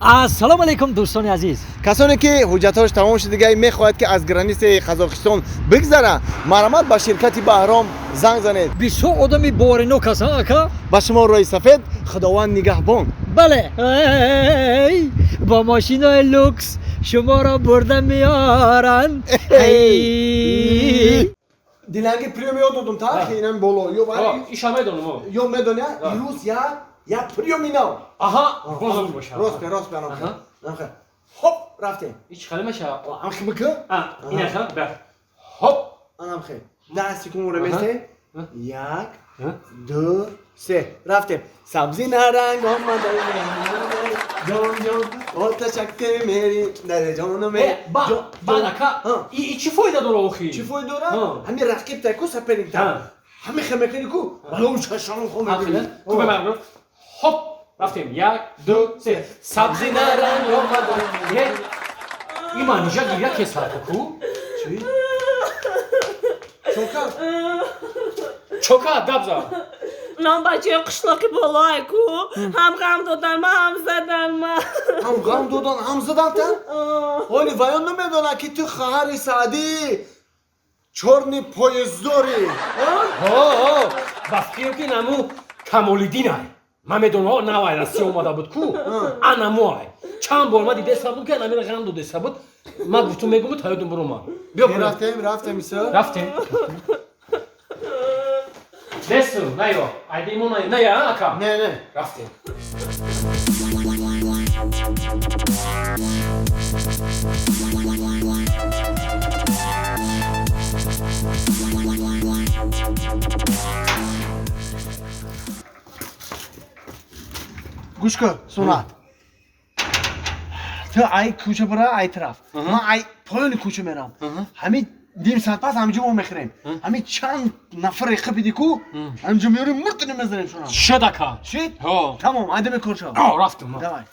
Ассалому алайкум, дӯстони азиз. Касоне ки ҳуҷҷатҳош тамом шудагай, мехоҳад ки аз границаи Қазоқистон бигзара, марҳамат, ба ширкати Баҳром занг занед. Бисёр одами боринок ҳастан, ака. Ба шумо роҳи сафед, Худованд нигаҳбон. Бале, эй, бо мошинои люкс шуморо бурда меоранд. Эй. Диланги, приём ёд додум та инам боло ё Иша медонам. Ё медони, ирӯз я приёми нав. Аҳа, бозор боша. Рост бе, рост бе, анам. Хоп, рафтем. Ич хали меша. Амхи бикы. Инаха, бе. Хоп. Анамхи. 10 секунд месте. Як, ду, се. Рафтем. Сабзи наранг омада. Ҷон, ҷон, оташакте мери, дар ҷону ме. Ба, ба, ака. И чӣ фоида дора охи? Чӣ фоида дора? Ҳами рақиб та ку, соперник та. Ҳами хемекани ку, балоу чашон хо мекунӣ. Ту ба ман. Хоп, рафтем. Як, ду, се. Сабзи наранг омада. И манижа гиря кесарка ку? Чӣ? Чока? Чока, гап зад. Нам бачаи қишлоқи болое ку, ҳам ғам додан ма, ҳам задан ма. Ҳам ғам додан, ҳам задан та? Ҳоли ваён намедонад, ки ту хоҳари Саъдӣ чорни поездорӣ. Ба фикрам, ки наму Камолиддинай. Ман медонам, навай Россия омада буд ку, анамуай. Чанд бор ма дидеса буд, ки анамира ғам додеса буд. Ман гуфтум, мегуму таёдум буромад. Биё, рафтем, рафтем, исо. Рафтем. Десу, наё, айдимо ная, ака. Не, не. Рафтем. Гӯш кун, Сунат. Ту ай кӯча бира, ай тараф. Ман ай поёни кӯча мерам. Ҳамин ним соат пас ҳаминҷо мо мехӯрем. Ҳамин чанд нафаре қипиди ку, ҳаминҷо меорем, муртини мезанем шуна. Шуд, ака. Шид? Ҳо. Тамом, айда мекор шав. Рафтам. Давай.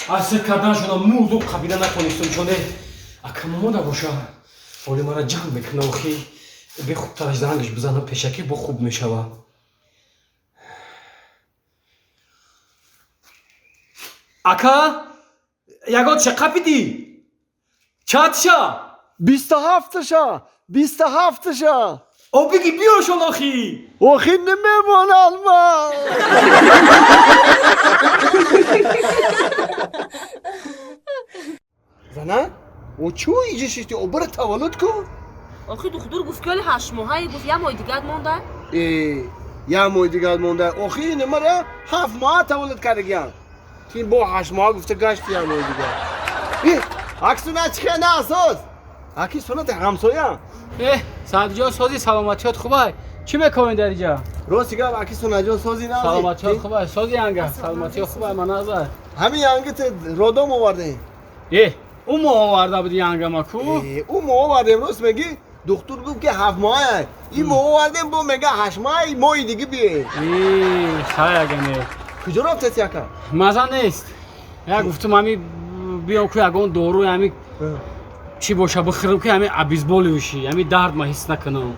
Аз кардан шуда мурду қабила натонистум, чоне ака момода боша, оли мара ҷанг мекуна. Охи, бехубтараш зангаш бизанам пешакӣ, бо хуб мешава. Ака, ягон ча қапидӣ? Чандша? 27-ша, 27-ша. О, биги, биёшон охи. Охи, намемонад ма. Зана, о, чӯ иҷа шишти? О, бира, таваллуд ку. Охи, духтур гуфт, ки оли 8 моҳае, гуфт, як моҳи дигар монда. Э, як моҳи дигар монда? Охи, инамара 7 моҳа таваллуд кардагиям. Тин бо 8 моҳа гуфта гашти, як моҳи дигар. Э, аксуна чихе на асос аки сунати ҳамсоя. Э, Саъдиҷон, сози, саломатиёт хубай? Чӣ мекунед дар иҷа? Рости гап, аки Сунаҷон, сози, нази? Саломатиёт хубай, сози, янга, саломатиёт хубай, маназа. Ҳамин янги ту родом овардем. Э, ӯ мо оварда буд янгама ку. Ӯ мо овардем, рост мегӣ. Духтур гуфт, ки 7 моҳа. Ин мо овардем, бо мега 8 моҳа, моҳи диги бие. Хай, агане. Куҷо рафтеси, ака? Маза нест. Як гуфтум, ҳами биём ку, ягон дору ҳами чӣ боша бихӯрам, ки ҳами обезболивающий, ҳами дард ма ҳис накунам.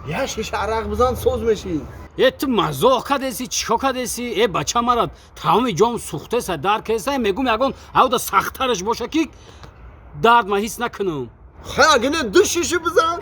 Я шиша арақ бизан, соз мешӣ. Э, ту мазоқ кардеси, чико кардеси? Э, бача, мара тамоми ҷом сӯхтеса, дард кеса. Мегум, ягон авда сахттараш боша, ки дард ма ҳис накунам. Хай, агане ду шиша бизан.